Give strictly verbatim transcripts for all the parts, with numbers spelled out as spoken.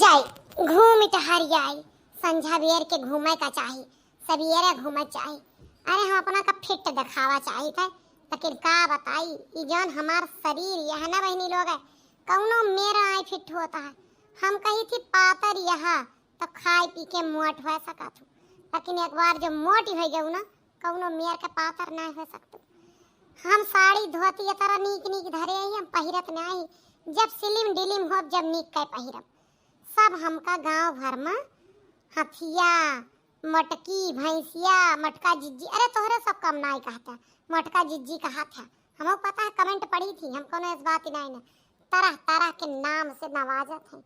आई, घूम टहर आई, संझा बेर के घूमे का चाही, सबेरे घूमे चाही। अरे, हम अपना का फिट देखावा चाहित है, लेकिन का बताई, ई जौन हमार शरीर यह ना बहिनी लोग है, कौनो मेरा आई फिट होता है। हम कही थी पातर यह, तो खाए पी के मोट हो सकत हूँ, लेकिन एक बार जो मोटी हो गऊ ना, कौनो मेर के पातर ना हो सकतू। हम साड़ी धोती ये तरह नीक नीक धरे ही, हम पहिरत ना ही। जब सिलिम डिलिम होब, जब नीक के पहिरब। सब हमका गांव भर में हथिया, मटकी, भैंसिया, मटका जिज्जी, अरे तोहरे सब कम नाई कहता, मटका जिज्जी कहत है। हमहू पता है, कमेंट पढ़ी थी, हम कोनो इस बात ही नाई ना, तरह तरह के नाम से नवाजत हैं।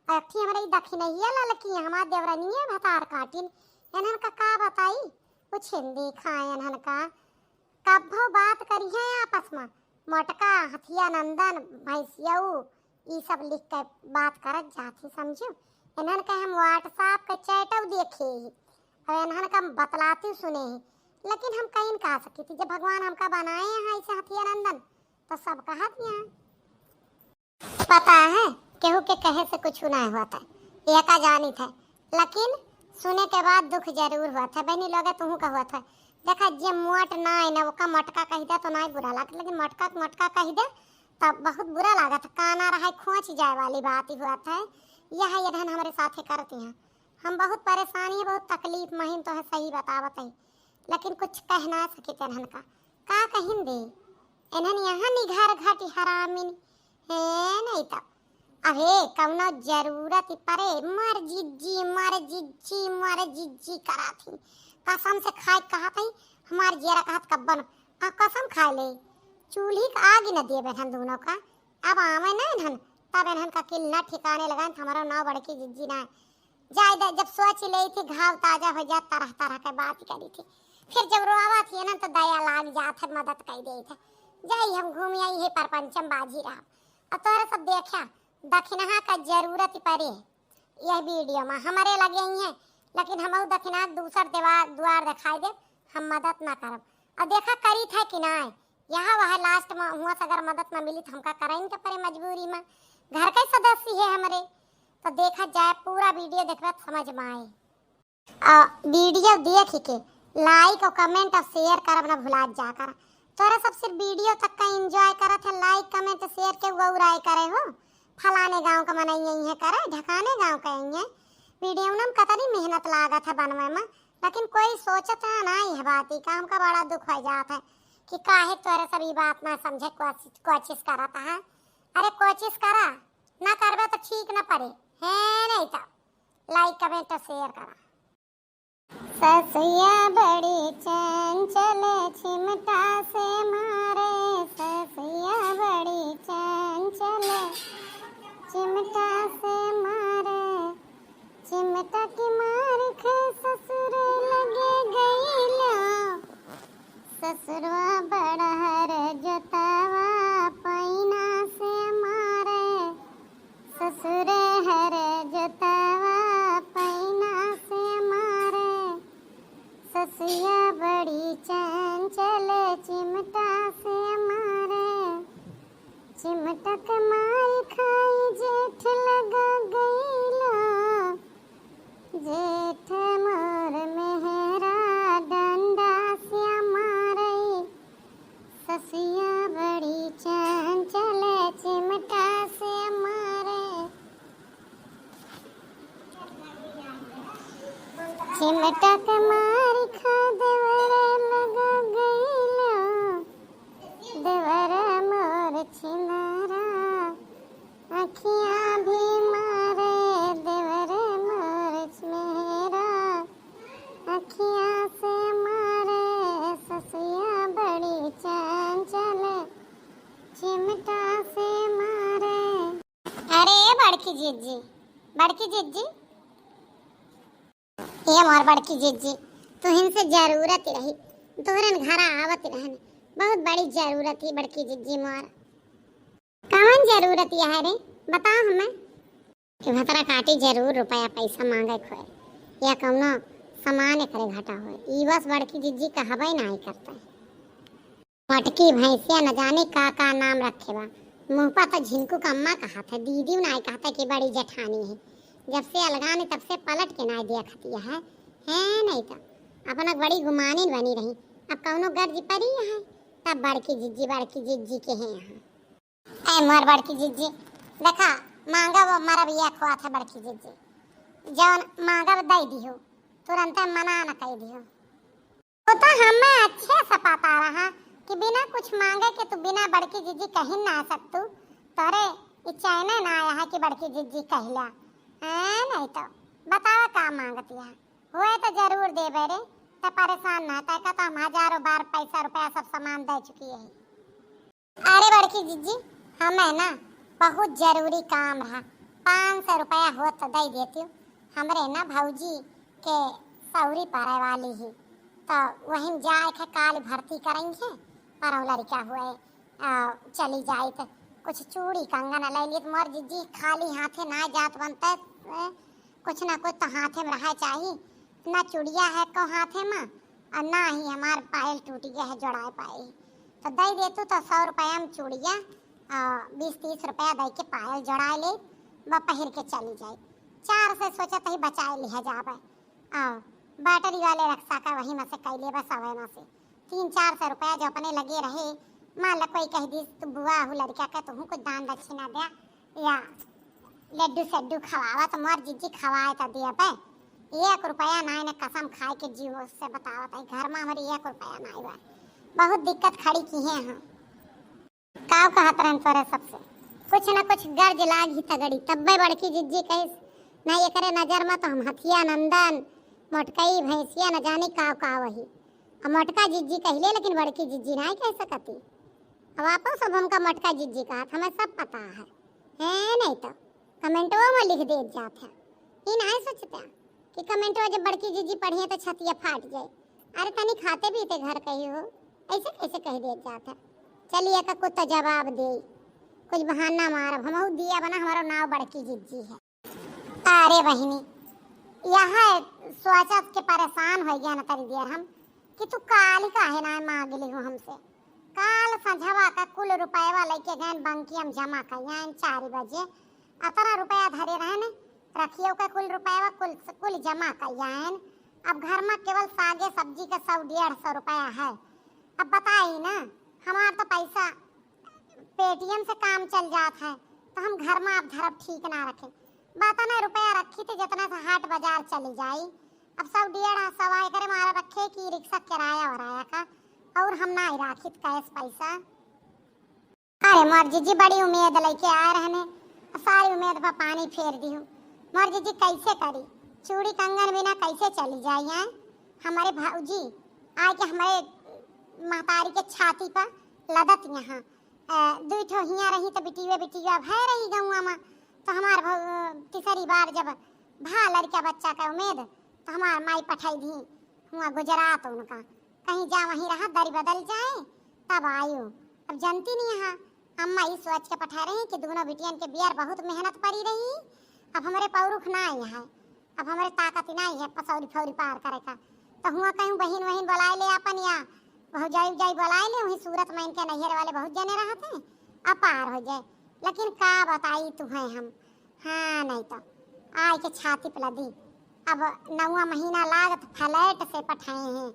अथी हमरे ई दखिनहिया ललकी, हमार देवरनिया भतार काटिन, एनहन का का बताई, कुछ हिंदी खाए एनहन का। कब्बो बात करिहे आपस में, मोटका, हथिया नंदन, भैंसियऊ, ई सब लिख के बात करत जात ही, समझू। एनहन के हम WhatsApp के चैटऊ देखे ही, और एनहन का हम बतलाती सुने ही, लेकिन हम कहीं कह सकी थी, जब भगवान हमका बनाए हैं ऐसे हथिया नंदन, तो सब कहत हैं। पता है, केहू के कहे से कुछ ना होत है, यह का जानित है, लेकिन सुने के बाद दुख जरूर होत है। बहनी लोगे, तुहू का होत है। देखा, जे मोट ना है ना, ओका मोटका कह दे तो ना बुरा लागत, लेकिन मोटका के मोटका कह दे तब बहुत बुरा लागत है। काना रहे खोंच जाए वाली बात ही होत है। यह ये रहन हमरे साथे करती हैं। हम बहुत परेशानी है, बहुत तकलीफ में ही तो है, सही बतावत है, लेकिन कुछ कह ना सकी तेनहन का। का कहिन दे, इन्हन यहाँ निघर घटी हरामिन। हे नहीं तो, अबे कौनो जरूरत ही परे, मर जिज्जी, मर जिज्जी, मर जिज्जी करा थी। कसम से खाए कहा थी, हमार जियरा कहत कब्बन, आ कसम खाए ले, चूल्ही का आग ही न दिए बैठन दोनों का। अब आवे ना इन्हन, तब इन्हन का किल ना ठिकाने लगान, तो हमारा नाव बड़की जिज्जी ना। जाए दे, जब सोच ले थी, घाव ताजा हो जात, तरह तरह के बात करी थी। फिर जब रोवा थी ना, तो दया लाग जात है, मदद कर दे थे। जाई हम घूम आई है, परपंचम बाजी रहा। और तोहरे सब देखा, दखिनहा का जरूरत पड़े यह वीडियो में, हमारे लगे ही है, लेकिन हम दखिनहा दूसर दीवार, द्वार दिखाई दे, हम मदद ना करब। और देखा करी था कि ना, यहाँ वह लास्ट में हुआ से अगर मदद ना मिली, तो हमका कराइन के पड़े मजबूरी में, घर के सदस्य है हमरे। तो देखा जाए, पूरा वीडियो देखबे तो समझ में आए। आ, वीडियो देख के लाइक और कमेंट और शेयर करब ना भुलात जाकर। तोरा सब सिर्फ वीडियो तक का एंजॉय करत है, लाइक कमेंट शेयर के वो उड़ाए करे हो। फलाने गांव का मनई यही है करे, ढकाने गांव का यही है। वीडियो में कतनी मेहनत लागत है बनवे में, लेकिन कोई सोचत है ना यह बात ही का। हमका बड़ा दुख हो जात है कि काहे तोरे सब ई बात ना समझे कोशिश, कोशिश करत है। अरे कोशिश करा, ना करबे तो ठीक ना पड़े, है नहीं तो लाइक कमेंट शेयर करा। ससुया बड़ी चंचल, चिमटा से मारे, ससुया बड़ी चंचल, चिमटा से मारे। चिमटा के मार खाए ससुर लगे गईला, ससुरवा बड़ा हर जोतवा पैना से मारे। ससुर हर जोतवा पैना से मारे, ससुया बड़ी चंचल चिमटा से मारे। चिमटक माई खाई जेठ लगा गईला, जेठ मोर मेहरा डंडा से मारई। ससिया बड़ी चंचल चिमटा से मारे। चिमटा के मारी खा देवरा लगा गईला। देवरा मोर छिनारा अखियाँ भी मारे। देवरा मोर मेहरा अखियाँ से मारे। ससिया बड़ी चंचल चिमटा से मारे। अरे ए बड़की जिज्जी, बड़की जिज्जी, ए मोर बड़की जिज्जी, तुहिन से जरूरत ही रही, तोहरन घरा आवत रहन, बहुत बड़ी जरूरत ही बड़की जिज्जी मोर। कौन जरूरत यह है रे, बताओ हमें। कि भतरा काटी जरूर रुपया पैसा मांगे खोए, या कौनो सामान करे घटा होए, ई बस बड़की जिज्जी कहबे नाई करते। मटकी भैंसिया न जाने का का नाम रखे बा। मुँह पर तो झिनकू का अम्मा कहत है, दीदी नाई कहत है कि बड़ी जेठानी है। जब से अलगान तब से पलट के नाय देखतिया है, है नहीं तो अपना बड़ी गुमानिन बनी रही। अब कौनो गर्ज परी है, तब बड़की जिज्जी, बड़की जिज्जी के हैं यहाँ। ए मोर बड़की जिज्जी, देखा, मांगब मरब ये खोआ था बड़की जिज्जी, जौन मांगब दई दिहो, तुरंते मना न कई दिहो। वो तो हमें अच्छे से पता रहा कि बिना कुछ मांगे के तू बिना बड़की जिज्जी कहीं ना सकतू। तोरे ई चैने ना आया है कि बड़की जिज्जी कहला। हैं, नहीं तो बतावा का मांगतिया। हुए तो जरूर देबे रे, तो परेशान ना, तय का तो हम हजारों बार पैसा रुपया सब सामान दे चुकी है। अरे बड़की जिज्जी, हमें ना बहुत जरूरी काम रहा, पाँच सौ रुपया होत तो दे देती। हमरे ना भौजी के सौरी पड़े वाली ही, तो वहीं जाए के काल भर्ती करेंगे, पर लड़का हुए, आ, चली जाए तो कुछ चूड़ी कंगन ले लिए, तो मोर जिज्जी खाली हाथे ना जात बनते, ए, कुछ ना कुछ तो हाथे में रहा चाहिए। ना चूड़िया है को हाथे में, और ना ही हमार पायल टूट गया है जोड़ाए पाए। तो दे देतू तो सौ रुपया में चूड़िया, आ, बीस तीस रुपया दे के पायल जोड़ाए ले, वह पहिर के चली जाए। चार से सोचत ही बचाए लिहा जाबे। आ, बैटरी वाले रक्शा का वही में से कैले बस अवे में से तीन चार सौ रुपया जो अपने लगे रहे, मान ला कोई कह दी, "तू बुआ हो लड़का के, तुहू कुछ दान दक्षिणा दे या लड्डू सड्डू खवावा," तो मोर जिज्जी खवाए तो दिया बे। एक रुपया नाई ने, कसम खाए के जीव से बतावत है, घर में हमारी एक रुपया नाई बा। बहुत दिक्कत खड़ी की है हम। काव कहत रहन तोरे सबसे, कुछ न कुछ गर्ज लाग ही तगड़ी, तब्बे बड़की जिज्जी कहिस, "ना एकरे नजर में तो हम हथिया नंदन, मोटकई भैंसिया न जाने काव काव ही।" अब मोटका जिज्जी कहले, लेकिन बड़की जिज्जी नाई कह सकती। अब आपो सब हमका मोटका जिज्जी कहत, हमें सब पता है, है नहीं तो कमेंटवा में लिख देत जात है। ई नाई सोचते कि कमेंटवा जब बड़की जिज्जी पढ़िए तो छतिया फाट जाए। अरे तनी खाते पीते घर कही हो, ऐसे कैसे कह देत जात है? चलिए का कुछ तो जवाब दे, कुछ बहाना मारब, हमहू दिया बना, हमारो नाव बड़की जिज्जी है। अरे बहिनी, यह सोचत के परेशान हो गया न तरी देर हम कि तू काल ही काहे ना मांग ली हो हमसे। काल संझवा का कुल रुपयवा लेके गए बंकिया में जमा कइयान चार बजे। अतना रुपया धरे रहन रखियो के कुल रुपयवा कुल, कुल जमा कइयान। अब घर में केवल सागे सब्जी का सौ डेढ़ सौ रुपया है। अब बताई ना, हमार तो पैसा पेटीएम से काम चल जात है, तो हम घर में अब धरब ठीक ना रखे। बात ना रुपया रखी थे जितना से हाट बाजार चली जाई। अब सौ डेढ़ सौ एकरे मारा रखे कि रिक्शा किराया वराया का, और हम ना राखित कैश पैसा। अरे मोर जिज्जी बड़ी उम्मीद लेके आए रहने, सारी उम्मीद पर पानी फेर दिहू। मोर जिज्जी कैसे करी, चूड़ी कंगन बिना कैसे चली जाई हैं? हमारे भौजी आए के हमारे महतारी के छाती पर लदत यहाँ, अ, दुई ठो हियाँ रही तो बिटिया बिटिया भय रही गौआ में। तो हमार भौ-, तीसरी बार जब भा लड़का बच्चा का उम्मीद, तो हमार माई पठाई दी हुआ गुजरात उनका, कहीं जा वहीं रहा, दरी बदल जाए तब आयो। अब जनती नहीं है, अम्मा ई सोच के पठा रही कि दोनों बिटियन के बियार बहुत मेहनत पड़ी रही। अब हमरे पौरुख ना आई है, अब हमरे ताकत ना आई है पसौरी फौरी पार करे का। तो हुआ कहीं बहिन वहिन बुलाए ले अपन या भौजाई उजाई बुलाए ले, वहीं सूरत में इनके नैहर वाले बहुत जने रहत हैं, अब पार हो जाए। लेकिन का बताई तुहें हम, हाँ, नहीं तो आए के छाती पे लदी। अब नौवा महीना लागत फ्लैट से पठाए हैं।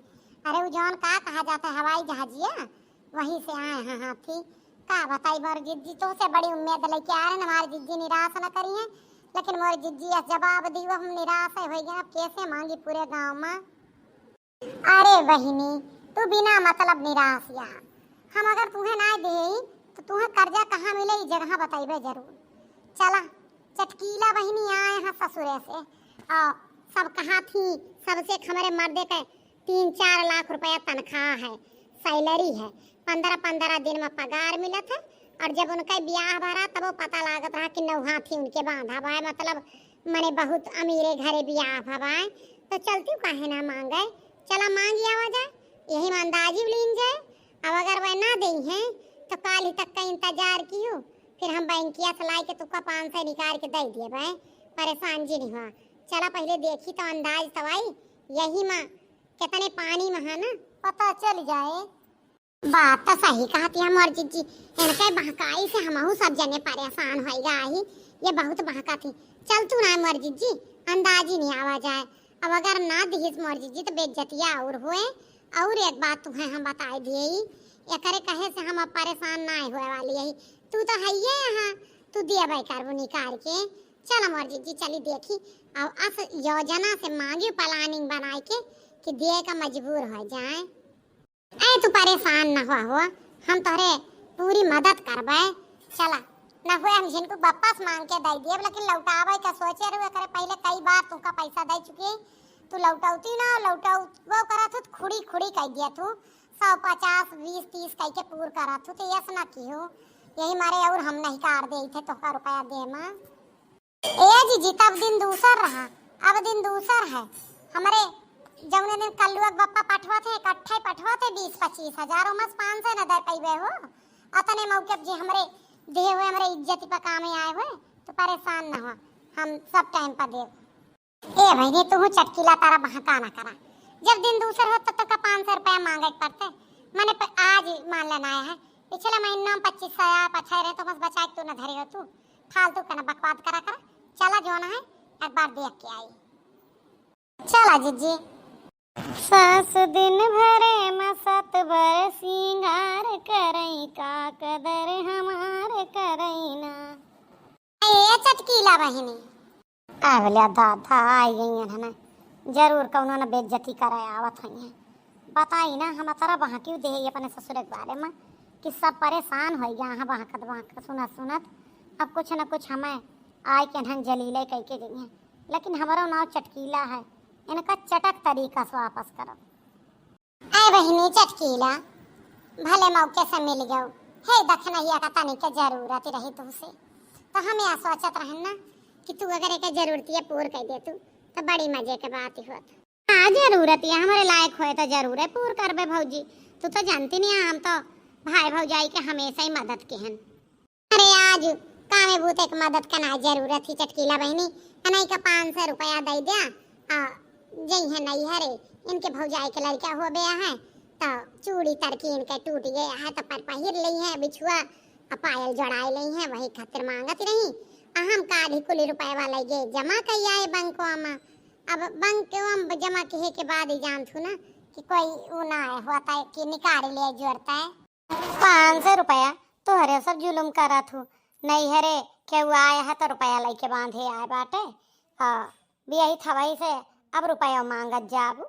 अरे उ जौन का कहा जाता है हवाई जहाजिया, वहीं से आए हैं हाथी। का बताई मोर जिज्जी, तो से बड़ी उम्मीद लेके आ रहे हैं, हमारी जिज्जी निराश न करी है। लेकिन मोर जिज्जी यस जवाब दी, वो हम निराश है हो गए, अब कैसे मांगी पूरे गाँव में। अरे बहिनी, तू बिना मतलब निराश या। हम अगर तुहें ना देई, तो तुहें कर्जा कहाँ मिले, ई जगह बतइबे जरूर। चला, चटकीला बहिनी आए हैं ससुरे से। और सब कहा थी, सबसे हमरे मर्दे के तीन चार लाख रुपया तनख्वाह है, सैलरी है, पन्द्रह पन्द्रह दिन में पगार मिलत है। और जब उनका ब्याह भरा, तब वो पता लागत रहा कि नौहा थी उनके बांधा बाय, मतलब मने बहुत अमीरे घरे बियाह भवाए, तो चलती काहे ना मांगे? चला मांग आवा जाए, यही में अंदाजी लीन जाए। अब अगर वह ना देई हैं, तो काल ही तक का इंतजार कियो, फिर हम बैंकिया से लाई के तुका पाँच सौ निकाल के दे दिए भाई, परेशान जी नहीं हुआ। चला पहले देखी तो अंदाज तो आई, यही में कितने पानी में है ना, पता चल जाए। बात तो सही कहती है मोर जिज्जी, इनके बहकाई से हमहू सब जने परेशान होई गा ही। ये बहुत बहका थी। चल तू ना मोर जिज्जी, अंदाज ही नहीं आवा जाए। अब अगर ना दिहिस मोर जिज्जी तो बेइज्जतिया और होए। और एक बात तुहे हम बताए दिए, एकरे कहे से हम अब परेशान ना होए वाली है। तू तो है ये यहाँ, तू दिया भाई करबो निकाल के। चल मोर जिज्जी चली देखी, अब अस योजना से मांगी प्लानिंग बनाए के कि दिए का मजबूर हो जाए। ए, तू परेशान न हुआ हो, हम तोहरे पूरी मदद करबे। चला, न हुए हम झिनको वापस मांग के दे दिए, लेकिन लौटावे का सोचे रहू, एकरे पहले कई बार तुमका पैसा दे चुकी, तू लौटौती ना, लौटौबो करत हो, खुड़ी खुड़ी कह दिया तू, सौ पचास, बीस, तीस कह के पूर करत हो, तो यस ना की हो, यही मारे और हम नहीं कार दे थे तोहका रुपया दे मा। ए जीजी, तब दिन दूसर रहा, अब दिन दूसर है। हमरे जौने दिन कल्लुआ के बप्पा पठवा थे, इकट्ठे पठवा थे बीस पच्चीस हजार, ओमस पाँच सौ न दे पइबे हो। अतने मौके पे जी हमरे देह हुए, हमरे इज्जत पे काम आए हुए, तो परेशान न हो, हम सब टाइम पर देब। ए बहिनी, तू चटकीला तारा बहका ना करा। जब दिन दूसर हो, तब तक पाँच सौ रुपया मांगे के पड़ते। मने प-, आज मान लेना है, पिछले महीना में पच्चीस सौ आया, पठाए रहे, तो बस बचा के तू न धरे हो तू। फालतू के ना बकवाद करा कर। चला, जो ना है, एक बार देख के आई। चला जीजी। सास दिन भरे में सत बार सिंगार करई, का कदर हमार करई ना। ए चटकीला बहिनी। अबले दादा आई गई है ना, जरूर कौनो न बेइज्जती करे आवत हुई है। बताई ना, हम अतरा बहकी देहे अपने ससुर के बारे में कि सब परेशान हो गया है बहकत बहकत, सुनत सुनत। अब कुछ न कुछ हमें आय के ढंग जलीले कह के गई हैं, लेकिन हमारो नाव चटकीला है, इनका चटक तरीका से वापस करब। ए बहिनी चटकीला, भले मौके से मिल गयो, हे दखनहिया का तनी के जरूरत रही तुमसे, तो हम या सोचत रहन ना कि तू अगर एक जरूरतिया पूर कर दे तू, तो बड़ी मजे के बात ही होत। हाँ, जरूरत है, हमरे लायक होए तो जरूर है पूर करबे भौजी। तू तो जानती नहीं है, हम तो भाई भौजाई के हमेशा ही मदद के हन। अरे, आज कामे बूते के मदद करना जरूरत ही चटकीला बहिनी। अनाई का पाँच सौ रुपया दे द्या, आ जई है नहीं हरे, इनके भौजाई के लड़का हो गया है, तो चूड़ी तरकी इनके टूट गया है, तो पर पहिर ली है बिछुआ, आ पायल जड़ाए ली है, वही खातिर मांगत रही। आ हम काल ही कुल रुपया वाला ये जमा कर आए बैंकवा में। अब बैंक के हम जमा किए के बाद ही जानत हूँ ना कि कोई ऊ ना आए होता है कि निकाल ले जोड़ता है। पाँच सौ रुपया तोहरे सब जुलुम करत हूँ, नहीं हरे केहू आए है तो रुपया लेके बांधे आए बाटे। हाँ, बियाही थवाई से अब रुपया मांगत जाबू।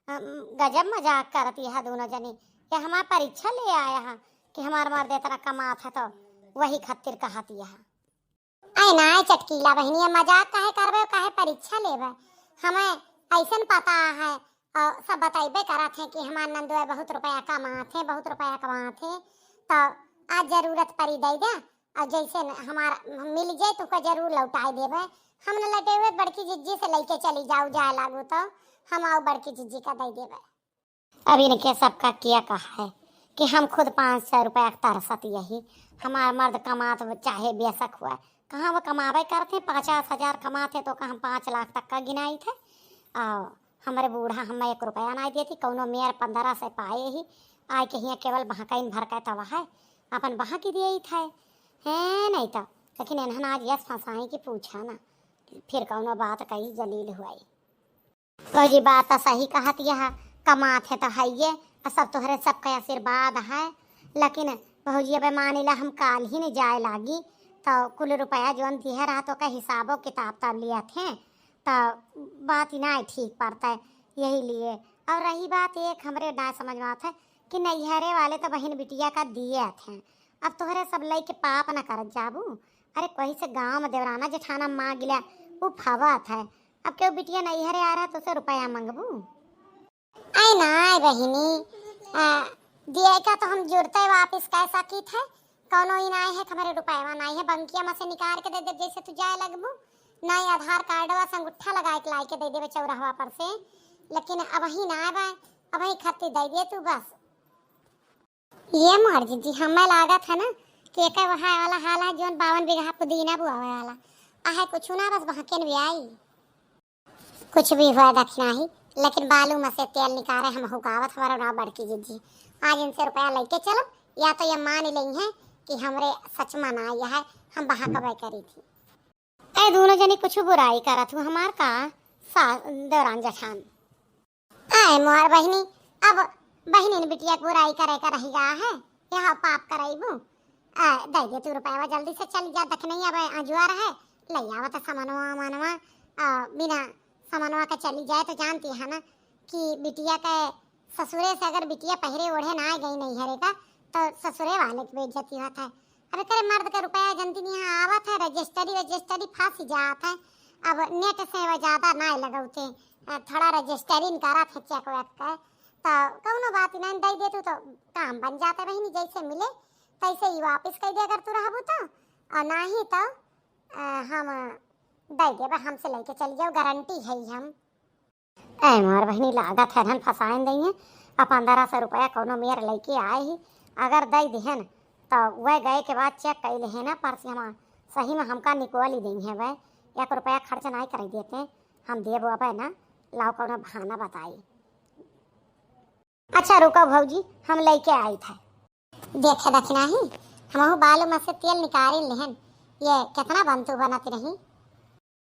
हम गजब मजाक करत यह दोनों जनी, ये हमार परीक्षा ले आया है कि हमार मर्द इतना कमात है तो वही खातिर कहत यह। ऐ ना, ऐ चटकीला बहिनिया, मजाक काहे करबे, काहे परीक्षा लेबे? हमें ऐसन पता है, और सब बतैबे करत हैं कि हमार नंदुआ बहुत रुपया कमात है, बहुत रुपया कमात है, तो आज जरूरत पड़ी दे दे, और जैसे न हमार मिल जाए तो ओका जरूर लौटाए देबे। हम न लौटेबे, बड़की जिज्जी से लेके चली जाऊ, जाए लागू तो हम आऊ बड़की जिज्जी का दे देबे। अब इनके सबका क्या कहा है कि हम खुद पाँच सौ रुपया के तरसत यही। हमार मर्द कमात चाहे बेशक हुआ, कहाँ वो कमावे करते हैं, पचास हजार कमाते तो का हम पाँच लाख तक का गिनाई थे। आ हमरे बूढ़ा हम एक रुपया नहीं देती, कौनो मेयर पंद्रह सौ पाए ही, आए के हियाँ केवल बहकइन भर के तवा है, अपन बहकी दिए ही थे। हैं नहीं तो, लेकिन इन्हन आज यस फंसाई कि पूछा ना, फिर कौनो बात कही जलील हुआई। भौजी, बात तो सही कहत यह, कमात है तो है ये, और सब तोहरे सबके आशीर्वाद है। लेकिन भौजी, अबे मानिला हम काल ही नहीं जाए लागी, तो कुल रुपया जौन दिहे रहा तो का हिसाबो किताब तब लिया थे, तो बात ही ना ठीक पड़ता है, यही लिए। और रही बात एक हमरे ना समझ में आत है कि नैहरे वाले तो बहिन बिटिया का दिए थे, अब तोहरे सब लइके पाप ना करत जाबू। अरे कोई से गाँव में देवराना जेठाना मांग गिला, उ फवात है, अब केहू बिटिया नैहरे आ रहा तो उसे रुपया मंगबू? ऐ नाय बहिनी, आ, दिए का तो हम जुड़ते वापिस कह सकित है, कौनो ही नाय है, हमारे रुपया नाय है, बंकिया में से निकाल के दे दे, जैसे तू जाए लगबू, नाय आधार कार्डवा से अंगूठा लगाए के लाई के दे देबे चौराहवा पर से, लेकिन अब ही नाय बा, अब ही खत्ती दे दे तू बस। ये मोर जिज्जी, हमें लागत है ना कि एक वह वाला हाल है, जोन बावन बीघा पुदीना बुआवे वाला। आहे कुछ ना, बस बहकेन भी आई। कुछ भी हुआ दखिनाही, लेकिन बालू में से तेल निकाले हम हुकावत, हमारा नाव बड़की जिज्जी। आज इनसे रुपया लेके चलो, या तो ये मान लेई है कि हमरे सच में ना आया है, हम बहा कबे करी थी। ए, दूनो जनी कुछ बुराई करत हू हमार का? सा-, देवरान जेठान। आए मोर बहिनी, अब बहिनी ने बिटिया के बुराई करे का रहि गा है, यहाँ पाप करइबू। आ, दइ दे तू रुपयवा, जल्दी से चली जा, दखिनही अब अजुआ रहे, लइ आवा त समनवा उमनवा, आ, बिना समनवा के चली जाए तो जानती है ना कि बिटिया के ससुरे से अगर बिटिया पहिरे ओढ़े ना गई नइहरे का, तो ससुरे वाले की बेइज्जती होत है। अबे करे मर्द के रुपया जनती नहीं आवत है, रजिस्टरी वजिस्टरी फंस जात है। अब नेट से वो ज्यादा ना लगौते, अ, थोड़ा रजिस्टरी करत है चेक वेक के, तो कौनो बात नहीं, दइ दे तू तो काम बन जाता बहिनी, जैसे मिले तैसे ही वापस कर दे अगर तू रहबू तो, और नाही तो, अ, हम दइ देबे, हमसे लेके चली जाओ, गारंटी है ही हम। ए मोर बहिनी, लागत है हन फसाइन दइहें। अब पन्द्रह सौ रुपया कौनो मेर लइके आए ही, अगर दइ दिहेन तो वह गए के बाद चेक कइ लेहे ना, पर से हम सही में हमका निकोल ही दइहें। वह एक रुपया खर्च नाई करे देते, हम देबो अबे ना, लाओ कौनो बहाना बताई। अच्छा रुको भौजी, हम लइके आई थे। देखे दखिनही, हमहू बालू में से तेल निकाली लेहन, ये कितना बंतु बनत रही।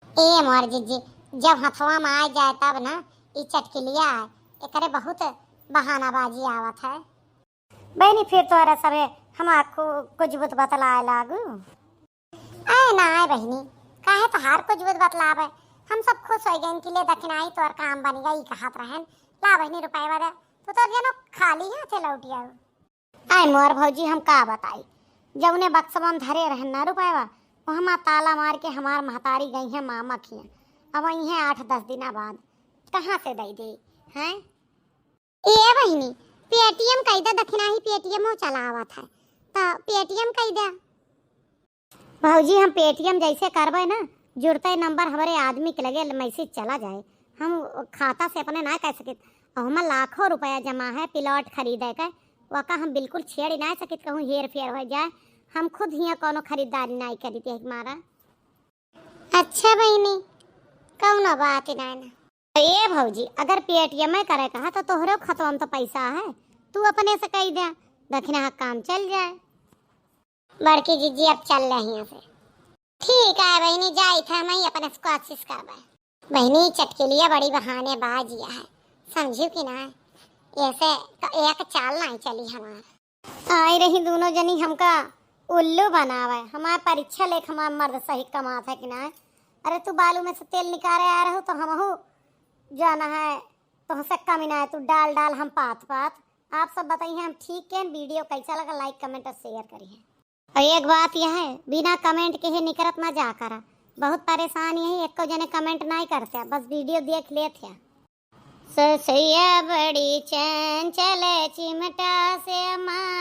ए मोर जिज्जी, जब हथवा में आ जाए तब ना, ई चटकिलिया आए, एकरे बहुत बहानाबाजी आवत है। बहिनी, फिर तोहरा सबे हमार कु-, कुछ बुत बतलाए लागू। आए ना आए बहिनी, काहे तोहार कुछ बुत बतलावे? हम सब खुश हो गए कि ले दखिनही तोर काम बन गई, कहत रहन, ला बहिनी रुपया दे, तू तो जनो खाली हाथे लौट आऊ। आए मोर भौजी, हम का बताई, जौने बक्सवा में धरे रहन ना रुपयवा, वो हमार ताला मार के हमार महतारी गई है मामा खिया। अब आई है आठ दस दिना बाद, कहाँ से दे दे हैं? ए बहिनी, पेटीएम कई दे, दखिनही पेटीएम चलावत है, तो पेटीएम कई दे। भौजी, हम पेटीएम जैसे करबे ना, जुड़ते नंबर हमरे आदमी के लगे मैसेज चला जाए, हम खाता से अपने ना कह सकित। और हमार लाखों रुपया जमा है प्लॉट खरीदे के, वका हम बिल्कुल छेड़ ना सकित, कहूँ हेर फेर हो जाए। हम खुद हियाँ कौनो खरीदारी ना करी थे हमारा। अच्छा बहिनी, कौनो बात ना ना। तो ए भौजी, अगर पेटीएम करे कहा तो तोहरे खतवा में तो पैसा है, तू अपने से कह दे, दखिना काम चल जाए। बड़की जिज्जी, अब चल रहे यहाँ से। ठीक है बहिनी, जाई थे, हम ही अपने से कोशिश करबे। बहिनी, चटकिलिया बड़ी बहानेबाज है, समझू कि ना? ऐसे तो एक चाल नहीं चली हमार। आई रही दूनो जनी हमका उल्लू बनावे, हमार परीक्षा लेख हमार मर्द सही कमात है कि ना? अरे तू बालू में से तेल निकाले आ रहू तो हमहू जाना है तोहसे कमी ना है, तू डाल डाल हम पात पात। आप सब बताइए हम ठीक के, वीडियो कैसा लगा, लाइक कमेंट और शेयर करिए। और एक बात यह है, बिना कमेंट के ही निकरत ना जा करा, बहुत परेशान यही, एको जने कमेंट नहीं करते, बस वीडियो देख लेते हैं। ससैया बड़ी चंचल चिमटा से मार